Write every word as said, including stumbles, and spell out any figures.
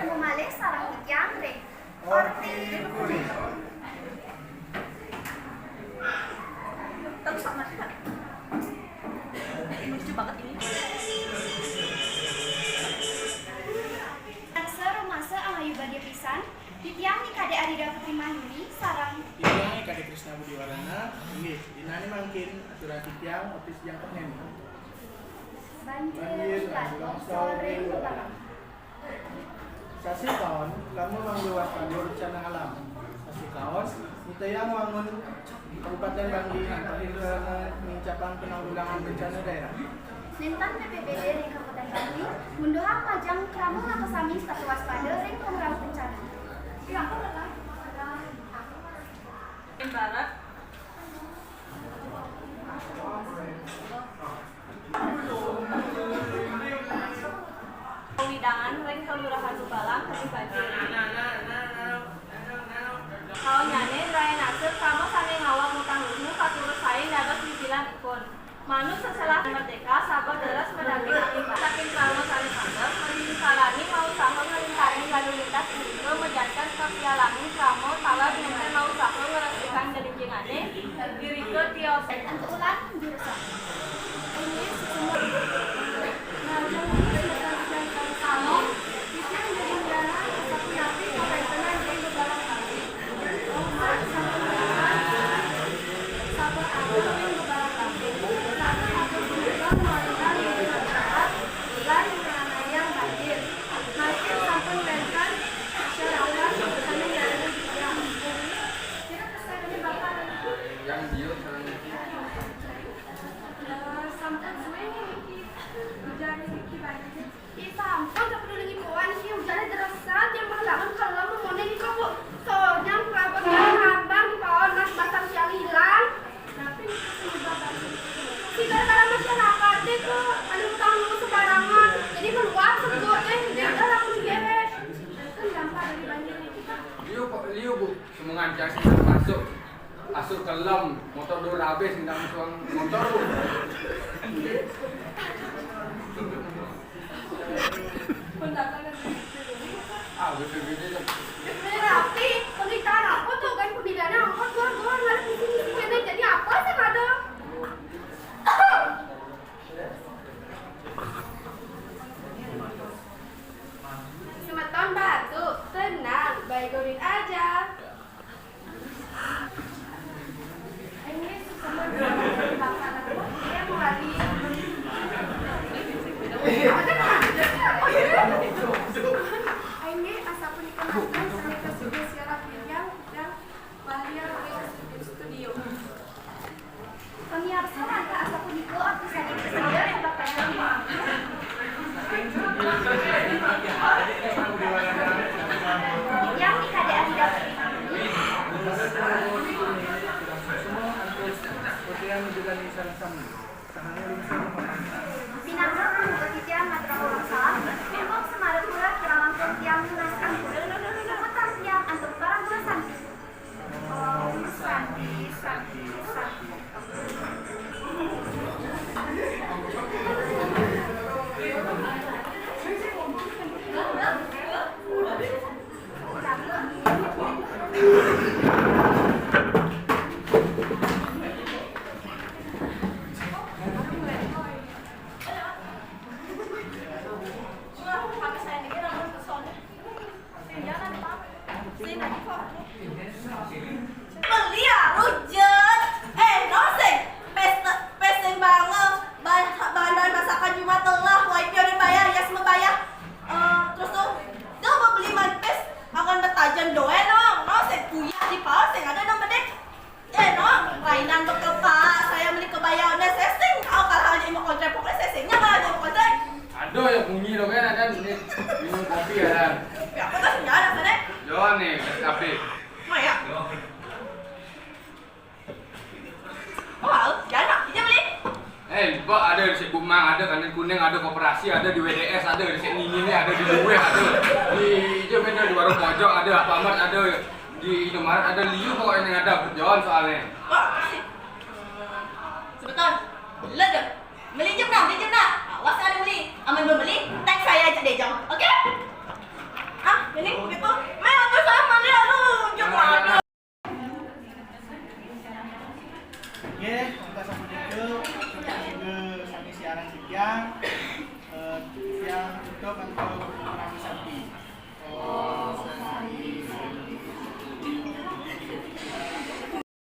Mamalih sareng titiang ring Orti Kuning. Terus sama sih, Kak. Ini lucu banget ini. Sareng rumasa angayu bagia pisan. Titiang Ni Kadek Arida Putri Mahyuni sareng titiang Ni Kadek Krisna Budiwarana. Inggih, dinane mangkin aturan titiang otis jangkep neni. Banjir lan longsor ring bebalang. Sasih kaon, kamu mangda waspada bencana alam. Sasih kaon, nitayang wangun Kabupaten Bangli antuk ring sarana nincapang penanggulangan bencana daerah. Nénten B P B D ring Kabupaten Bangli munduhang majeng krama makasami setata waspada ring pangrauh bencana. Barat. Wewidangan ring Kalurahan Bebalang kadi banjir. Kaonnyane ngrayanaksa krama sane ngawag mutah luhu katurus sain dados bibilan ipun. Manut Selasih Merdeka, sabeh deres madaging akibat. Saking krama sane sandep, ngalingkarani mausaha nglintangin lalu lintas punika majanten kapialangin krama taler nenten mausaha ngrestikang jejengane. Irika tios. Antuk ulan jurusan. Ini sesungguhnya. Nah, jangan terus makan ikan kali salon. Titiang jadi nyanan, sapunapi kawentenan ring bebalang kali. Sampun ada ring bebalang kali. Sampun ada punika mawinan ring masyarakat, lan nganayang banjir. Mangkin sampun wenten masyarakat sane nyarengin titiang. Kira pesan ini bakal Yang dia sareng Eh, sampun suwe niki ujar niki banjir. Ih, sampun, sampun lagi puan niki ujane deresan, tiang pun bangun kelem mone niki, Bu. Soalnya kerabat abang di bawah mas batang tiang hilang. Tapi niki penyebab banjir. Si gara-gara masyarakat deh, Bu, anu utang sembarangan. Jadi meluap sebut deh, dia udah langsung gehek. Kan dampak dari banjir niki, Pak. Liu, Pak, liu, Bu. Semengan tiang sing masuk. Masuk ke lem, motor dur habis, nggak masuk motor. Ah, betul-betul. Ini rapi, pemerintahan apa tuh kan pemilihannya angkot gua gua nggak ada visi misi kene jadi apa sih ada? Semeton batu, tenang, baik aja. Aing asapunika manten sané kasuda siaran titiang, titiang walian ring studio. Pamiarsa, wantah asapunika orti saking Presiden Bapak Presiden. Titiang Ni Kadek Arida Putri Mahyuni. Pinaka panutup titiang matur salam, mungguing sumurip titiang nunas ampura. Puputang tiang antuk parama santi. Om Santi, Santi, Santi. Beli ya, rujak. Eh, nosing. Pesta, pesing banget. Bahan, bahan, bahan masakan cuma telah. Wifi udah bayar, ya semua bayar. Eh, terus tuh, tuh mau beli manpes. Akan betajan doe, no. Nosing, kuyak di paus yang ada nang bedek. Eh, no, mainan bekel, Pak. Saya beli kebaya Honda sesing. Au kalah aja mau kontrek, pokoknya sesingnya kalah aja mau kontrek. Aduh, ya bunyi dong kan, ada nih. Minum kopi ya, kan? Ya, apa tuh senjata sana? Jauh nih, kopi. Mau ya? Oh, jana, kita beli. Eh, Mbak, ada di Sik Bumang, ada Kandang Kuning, ada Koperasi, ada di W D S, ada di Sik Nini, ada di Luweh, ada di Ijo, ada di Warung Pojok, ada Alfamart, ada di Indomaret, ada liu pokoknya yang ada, berjalan soalnya. Wah, makasih. Sebentar. Beli aja. Beli jam enam, beli jam enam. Awas ada beli. Aman belum beli, tag saya aja deh, Jong. Oke? Kita sambut dulu, kita juga sambil siaran juga, eh, yang untuk, untuk orang Sapi. Oh, Sapi.